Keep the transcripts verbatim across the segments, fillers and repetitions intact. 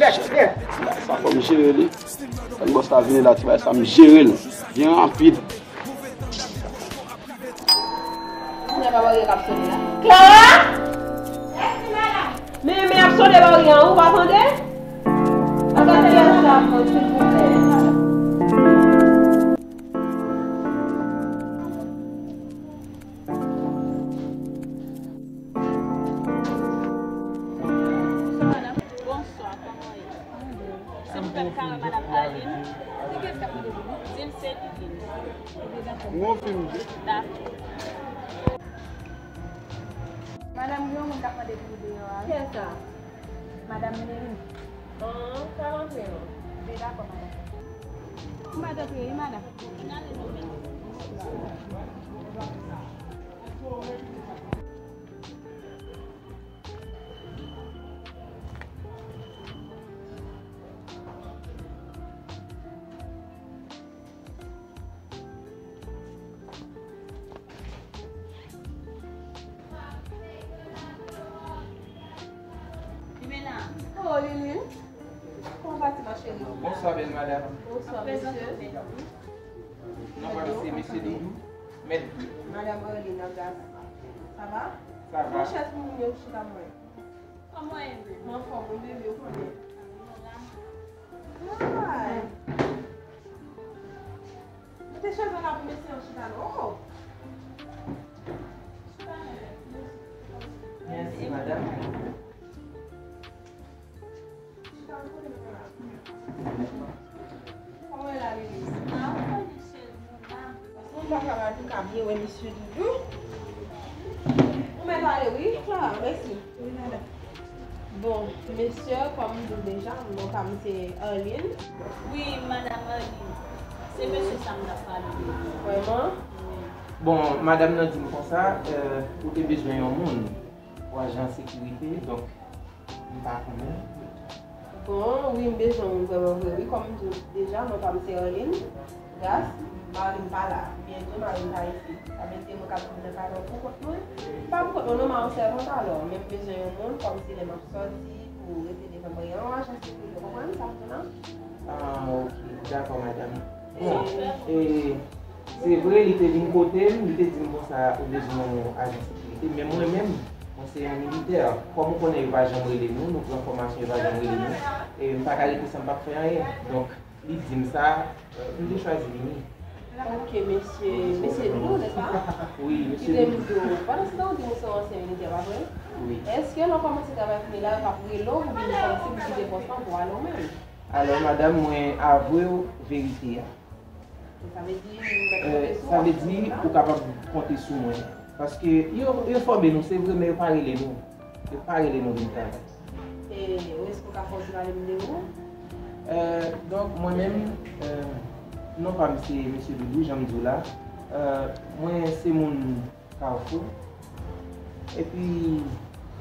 Sa fò m jere li. Lè bòs la vini la, ti bagay sa, m jere l byen rapid. Kounye a pa barye k ap sone la. Clara! Men, men ap sone barye a, ou pa tande? Pase lè sa, silvouplè. Bonswa, kòman w ye? Silvouplè, m ka wè Madam Arline? Di l se Liline. Dakò. Madanm, gen yon moun k ap mande pou li deyò a, wi. Kiyès sa? Madanm Liline. An, ka rantre non. Wi, dakò, madanm. Ou mèt antre, wi, madanm. Oh, Liline. Comment vas-tu, ma chérie? Bonsoir, belle madame. Bonsoir, monsieur. Non, pa se Mesye Doudou. Mèt Doudou. Madame Arline Agas. Ça va? Ça va. Mon chèz pou moun yo chita mwen. Kòman w ye, bebe? Mwen anfòm, wi, bebe, ou konnen. Ay. Mete chèz la pou mesye an chita non. Oh. Mèsi, madanm. Chita non, bebe, la. Kòman w ye la, Lilis? Ah, ou konnen chèz mwen la. Paske mwen pa ka pale, m ka byen wè mesye Doudou. Ou mèt ale, wi, Clara, mèsi. Wi, madanm. Bon, mesye, kòm m di w deja, non pa m se Arline. Wi, madanm Arline. Se mesye sa m t ap pale de li. Vrèman? Wi. Bon, madanm nan di m konsa, euh, ou te bezwen yon moun pou ajan sekirite, donk, m pa konnen. Bon, wi, m bezwen yon moun vrèman vre, wi. Kòm m di w deja, non pa m se Arline Gas, mari m pa la. Byen di w, mari m pa isit. Sa vle di mwen ka tounen nan kay la pou kont mwen. M pa pou kont mwen non, m a yon sèvant alò. Men m bezwen yon moun, kòmsi lè m ap sòti, pou rete devan m, yon ajan sekirite, w konprann sa m di w la? Ah, ok. Dakò, madanm. Bon, e, se vre, li te vin kote m, li te di m konsa, ou bezwen yon ajan sekirite, men mwen menm, mwen se yon militè. Kòm ou konnen, yo pa janm rele nou, nou pran fòmasyon, yo pa janm rele nou, e m pa ka rete san m p ap fè anyen. Donk, li di m sa, euh, m te chwazi vini. Ok, mesye, mesye Doudou, nèspa? Wi, mesye Doudou. Kite m di w, pandan se tan ou di m ou se yon ansyen militè, pa vre? Wi. Èske lè w kòmanse travay kounye la, yo p ap rele w pou vin kòmsi pou kite pòs lan pou ale w menm? Alò, madanm, mwen avwe w verite a. Sa vle di, ou mèt konte sou mwen? Sa vle di, ou kapab konte sou mwen. Paske yo, yo fòme nou, se vre, men yo pa rele nou. Yo pa rele nou vin travay. E, ou èske ou ka fè yon ti pale m de ou? Euh, donk, mwen menm, euh, non pa m se Mesye Doudou, jan m di w la. Euh, mwen se moun Kafou. Epi,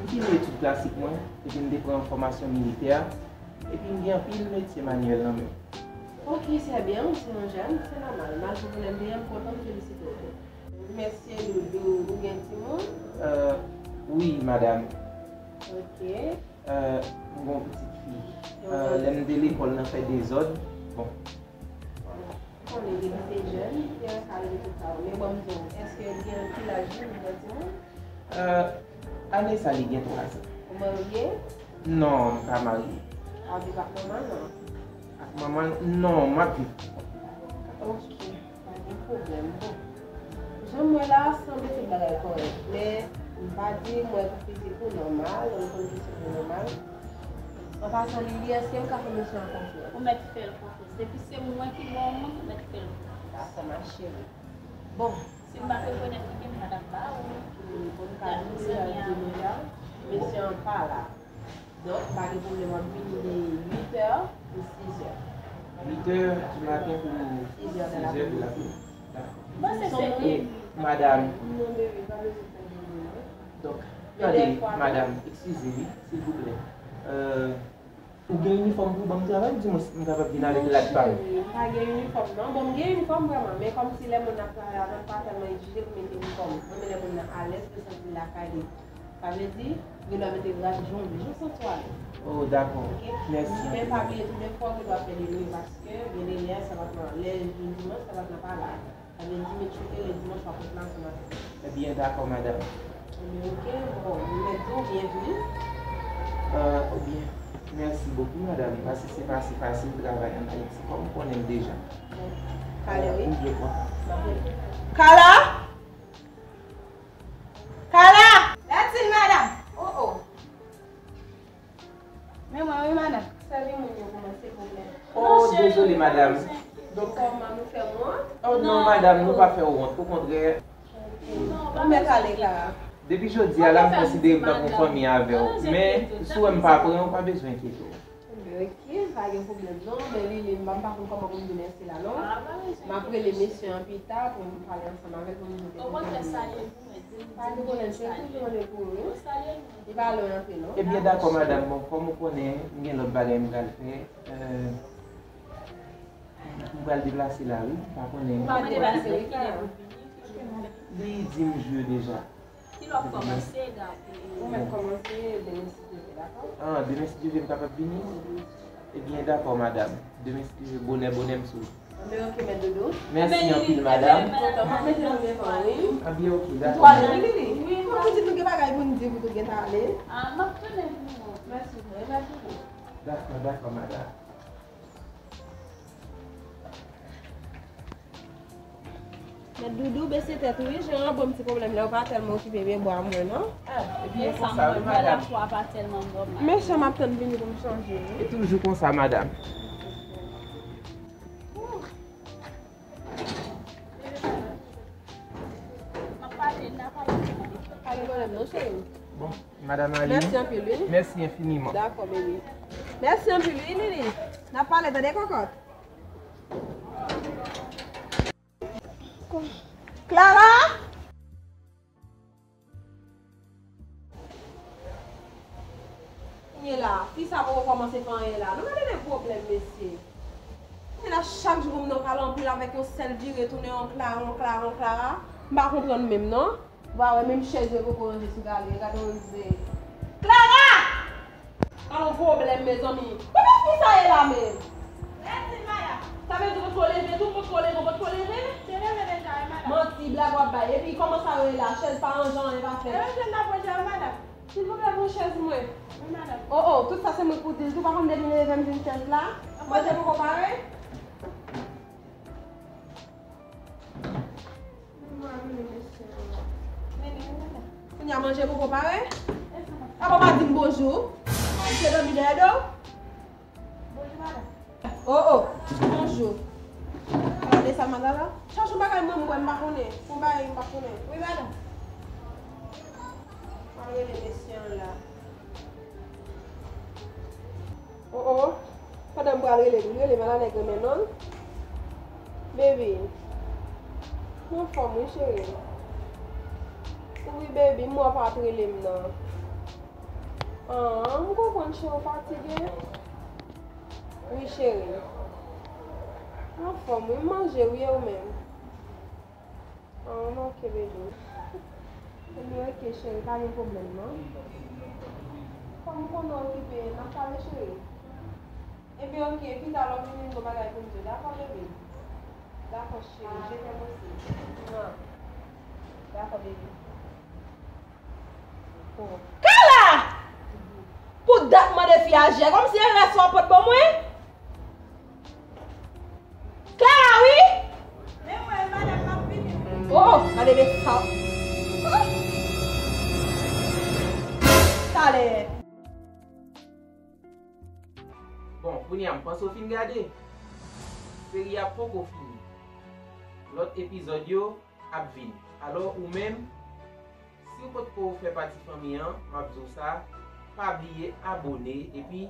m fini etid klasik mwen, epi m te pran fòmasyon militè, epi m gen anpil metye manyèl nan men m. Ok, c'est bien, ou se yon jèn, se nòmal. Malgre pwoblèm de an, m kontan, m felisite w tou. Mesye Doudou, ou gen timoun? Euh, wi, madanm. Ok. Euh, m gen yon pitit fi. Euh, lè m te lekòl nan fè dezòd, bon. Ou konnen depi se jèn, li te ka rive tout sa yo. Men bon, m di w, èske l gen ki laj li, li gen timoun? Euh, ane sa li gen twa zan. Ou marye? Non, m pa marye. Ou ap viv ak manman l, non? Ak manman l, non, m ap viv. Ok. Pa gen pwoblèm. Bon. Jan m wè la, sanble tout bagay kòrèk. Men, m pa di m wè pou fizik ou nòmal, ou konn kesyon yo nòmal. An pasan, Lili, èske m ka fè mesye an konfyans? Ou mèt fè l konfyans. Depi se mwen ki ba w moun, ou mèt fè l konfyans. Dakò, ma chérie. Bon. Si m pa t rekonèt li, m pa t ap ba ou. Wi, bon, m ka di w, m di w deja, mesye an pa la. Donk, pa gen pwoblèm, w ap vini de uit è pou sis è. Uit è di maten pou sis è de lapremidi. Dakò. Mwen se sèt è. E, madanm. Non, bebe, pa bezwen fè de non. Donk, tande, madanm, eskize wi, silvouplè. Euh, ou gen inifòm pou ban m travay, di mwen si m kapab vin avèk rad pa m? Non, cheri, m pa gen inifòm, non. Bon, m gen inifòm vrèman, men kòmsi lè moun ap travay avè m, m pa tèlman egzije pou mete inifòm. Mwen renmen lè moun nan alèz, pou l santi l lakay li. Sa vle di, gen dwa mete rad jan w vle, jan w santi w alèz. Oh, dakò. Ok? Mèsi. Men pa bliye tou, dèfwa w gen dwa fè de nwi, paske gen de lè, sa pa t nan, lè jou dimanch, sa pa t nan pa la. Sa vle di, met chouke lè dimanch w ap rete la ansanm avè m. Ebyen, dakò, madanm. Ebyen, ok, bon, m mèt di w byenvini. Euh, ebyen, mèsi bokou, madanm, paske se pa si fasil travay ann Ayiti, kòm ou konnen l deja. Kale, wi. Ou byen kontan. Kala! Kala! Latin, madanm! Oh, oh. Men mwen, wi, madanm. Sèvi moun yo kòmanse pwoblèm. Oh, dezole, madanm. Donk, kòman nou fè wont? Oh, non, madanm, nou pa fè w wont. Okontrè. Ou mèt ale, Kala. Depi jodi a la, m konsidere m tankou fanmi avè w. Men, si w wè m pa pran w, pa bezwen enkyete w. Ok, pa gen pwoblèm, non. Men Lili, m pa, m pa konn kòman pou m di mèsi la, non. M ap rele mesye an pita pou m pale ansanm avè l, pou m di l. Pa gen pwoblèm, se toujou randevou, wi. Li pa lwen anpil, non. Ebyen, dakò, madanm. Bon, kòm ou konnen, m gen lòt bagay m pral fè. Euh, m pral deplase la, wi. M pa konnen. Ou pral deplase, wi, Kala. Li di m jou yo deja. Kilè w ap kòmanse, Gabi? Ou mèt kòmanse demen si Dye vle, dakò? Ah, demen si Dye vle, m kapab vini? Ebyen, dakò, madanm. Demen si Dye vle, bonè, bonè, m sou. Anben, ok, mèt Doudou. Mèsi anpil, madanm. Kontan, m ap mete nou devan, wi. Anben, ok, dakò, madanm. Wi, wi. Pitit nou gen bagay pou n di pou tou gentan ale. Ah, m ap tounen pou nou. Mèsi, mèt Doudou. Dakò, dakò, madanm. Mèt Doudou, bese tèt ou, wi, jan an bon ti pwoblèm la, ou pa tèlman okipe bebe bwa mwen, non. Ah, ebyen, e konsa, wi, madanm. Mechan, m ap tann vini pou m chanje, wi. E toujou konsa, madanm. Pa gen pwoblèm, non, cheri. Bon, madanm Aline. Mèsi anpil, wi. Mèsi enfiniman. Dakò, bebe. Mèsi anpil, wi, Lili. N ap pale, tande, kòkòt. Clara! Kounye la, fi sa poko kòmanse fè anyen la. Nou gade de pwoblèm, mesye. Kounye la, chak jou pou m nan pale anpil avèk yon sèl vire tounen yon Clara, yon Clara, yon Clara. M pa konprann menm, non. Ou pa wè menm chèz yo poko ranje sou gade, gade yon ze. Clara! Alon pwoblèm, mezanmi. Kote fi sa ye la menm? Sa vle di ou potko leve tou, ou potko leve, ou potko leve? Te leve deja, wi, madanm. Manti, blag w ap bay. Epi kòman sa yo ye la? Chèz pa ranje, anyen pa fèt. E ranje n ap ranje, wi, madanm. Silvouplè, pran chèz mwen. Wi, madanm. Oh, oh, tout sa se mwen k pou di l tou. Pa konn depi m leve m jwenn chèz la. Manje poko pare? Kounye a manje poko pare? Apa w pa di m bonjou? Misye dòmi dèyè do w? Bonjou, madanm. Oh, oh, bonjou. Gade sa, madanm la. Chache yon bagay mwen, mwen, m pa konnen. Yon bagay m pa konnen. Wi, madanm. Mwen rele mesye an la. Oh, oh. Pandan m pral rele l, m rele madanm nèg renmen non l. Baby. Mwen anfòm wi, cheri. Wi, baby, m wè w pa t rele m nan. Ah, m konprann, cheri, w fatige. Wi, cheri. Mwen anfòm wi, m manje wi, e ou menm? Ah, m ok, bebe. Ebyen, ok, cheri, pa gen pwoblèm, non. Kòm m konnen w okipe, n ap pale, cheri. Ebyen, ok, pita lè w vini, m gen yon bagay pou m di w, dakò, bebe? Dakò, cheri, je t'aime aussi. Mwa. Dakò, bebe. Oh. Kala! Pou dat mande fi a je, kòmsi e rès w ap pot ban mwen? Clara, wi! Men mwen, madanm, m ap vini, wi. Oh, gade de sa. Talè. Bon, kounye a, m panse w fin gade. Seri a poko fini. Lòt epizòd yo ap vini. Alò, ou menm, si w potko fè pati fanmi an, m ap di w sa, pa bliye abòne epi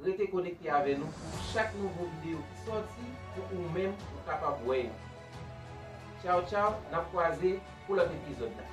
rete konekte avè nou pou chak nouvo videyo ki sòti pou ou menm ou kapab wè yo. Tchaw, tchaw, n ap kwaze pou lòt epizòd la.